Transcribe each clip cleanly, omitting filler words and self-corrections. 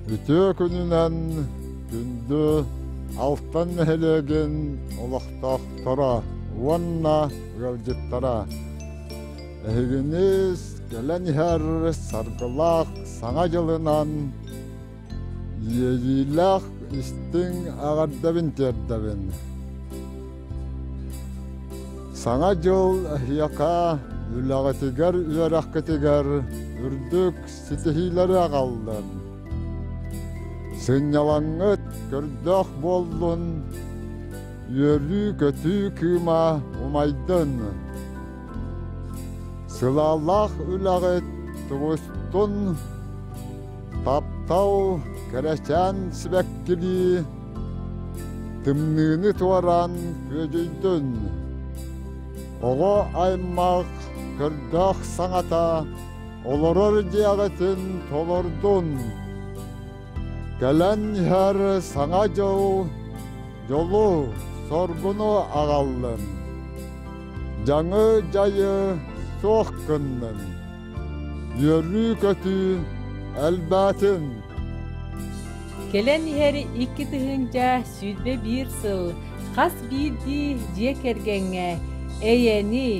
Үтүө күнүнэн күндү Алтан нэһилиэгин олохтоохторо уонна ыалдьыттара! Эһигини кэлэн иһэр саргылаах Саҥа дьылынан иэйиилээх истиҥ эҕэрдэбин тиэрдэбин. Саҥа дьыл эһиэхэ үлэҕитигэр, үөрэххитигэр үрдүк ситиһиилэри аҕаллын. Сынньалаҥҥыт көрдөөх буоллун, үөрүү-көтүү кыыма умайдын. Сылаалаах үлэҕит тубустун, таптал кэрэчээн сибэккилии, тымныыны туораан күөдьүйдүн. Оҕо аймах көрдөөх саҥата олорор дьиэҕитин толордун. Кэлэн иһэр Саҥа дьыл дьолу, соргуну аҕаллын. Дьаҥы-дьайы суох гыннын. Үөрүү-көтүү элбээтин. Кэлэн иһэр 2021 сыл хас биирдии дьиэ кэргэҥҥэ эйэни,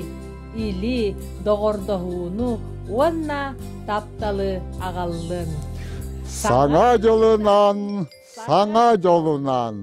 или, доҕордоһууну уонна тапталы аҕаллын. Саҥа дьылынан, саҥа дьолунан!